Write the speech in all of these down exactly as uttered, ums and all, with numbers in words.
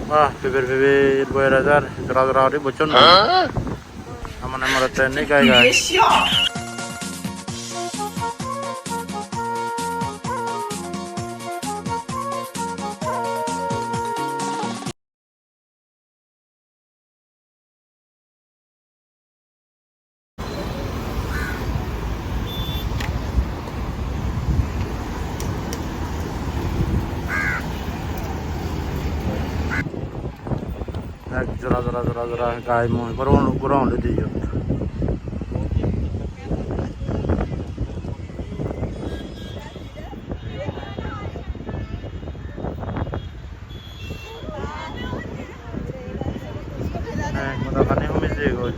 Wah, pibir pibir boi rajar, jora jora guri bocchon. Hah? Amane morotte nei gai gai. Ek jora, jora, jora, jora gai mui goro, goro olode iyot. Heh, moda pani humi jeyegoi.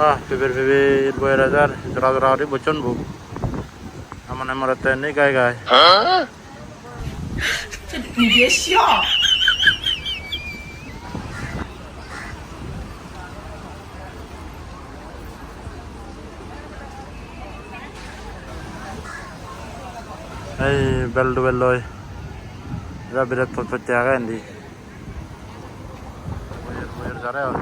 Wah, pibir pibir boi rajar, jora jora guri bocchon bo. Amane morotte nei gai gai. Hah? Ei bel dubelloi. Eda biret pot potte age indi. Boyer, boyer jare oi.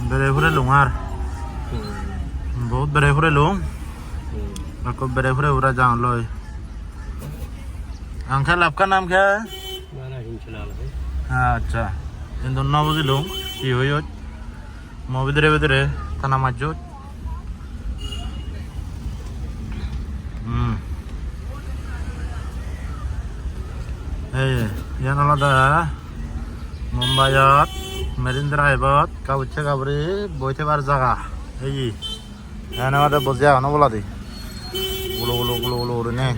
Bere hure lung ar. Hmm. Bahut bere hure lung. Hmm. Ekko bere hure hure jang loi. Uncle, आपका नाम क्या है? मेरा हिंचलाल है। अच्छा, indo no bujilung hi hoyot. Mo bidire bidire tana majjot. Hmm. Ei, iyan olode Mumbaiyot, Marine Drive-ot, kabucche kaburi boi thebar jaga. Ei, iyan olode boji agon oboladi. Gulo gulo gulo gulo gurinei.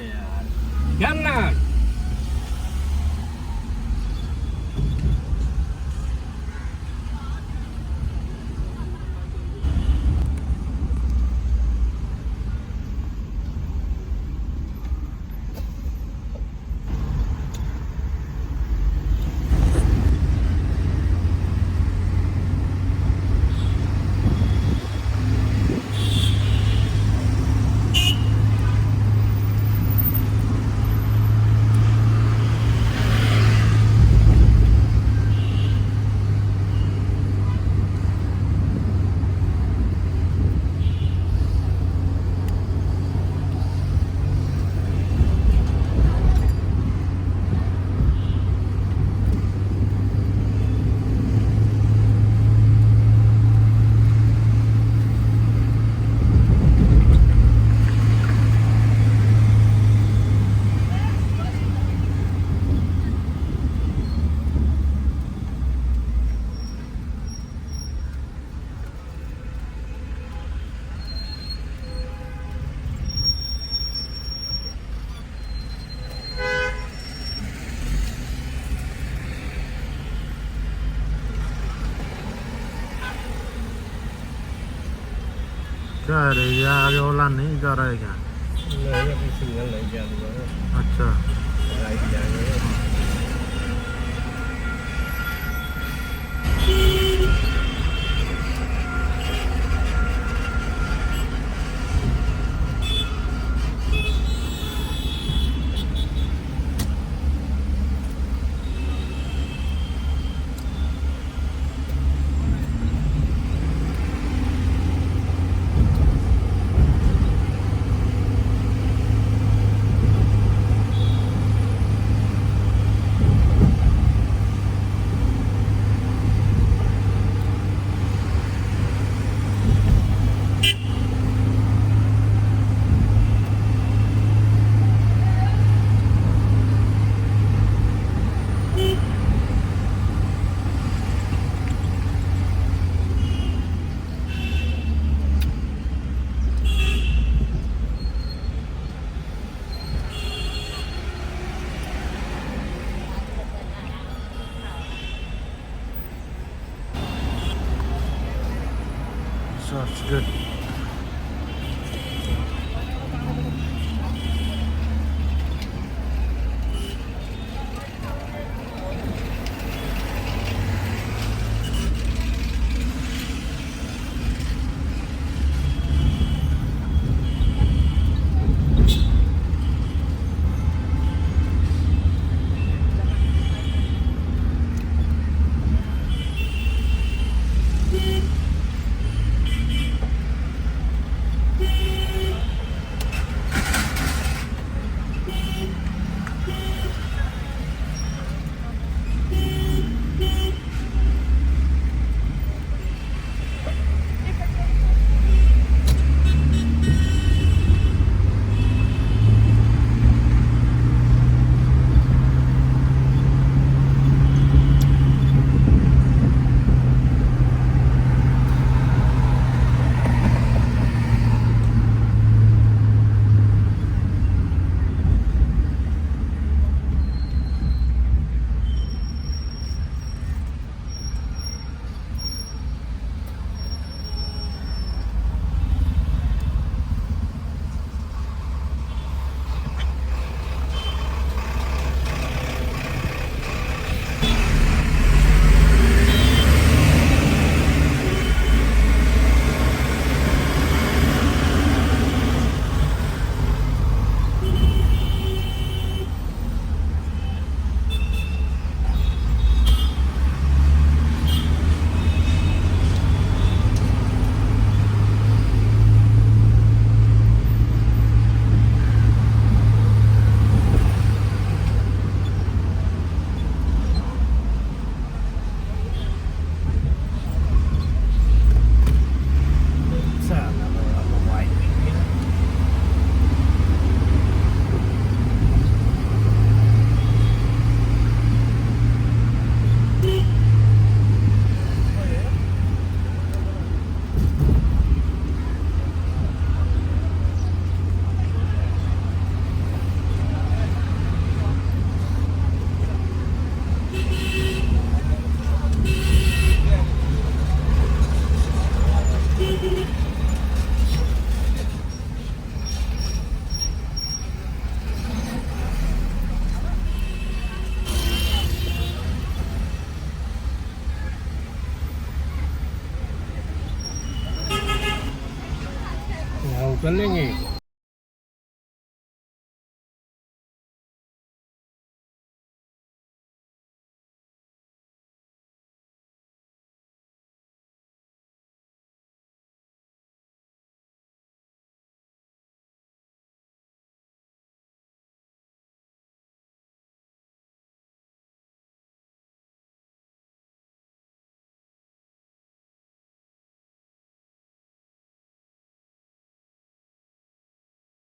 Are ya age ola nei jara ega. Nahi, nahi, signal nahi, jam nahi. Acha. Light jai nahi. So it's good. Wow, galing eh.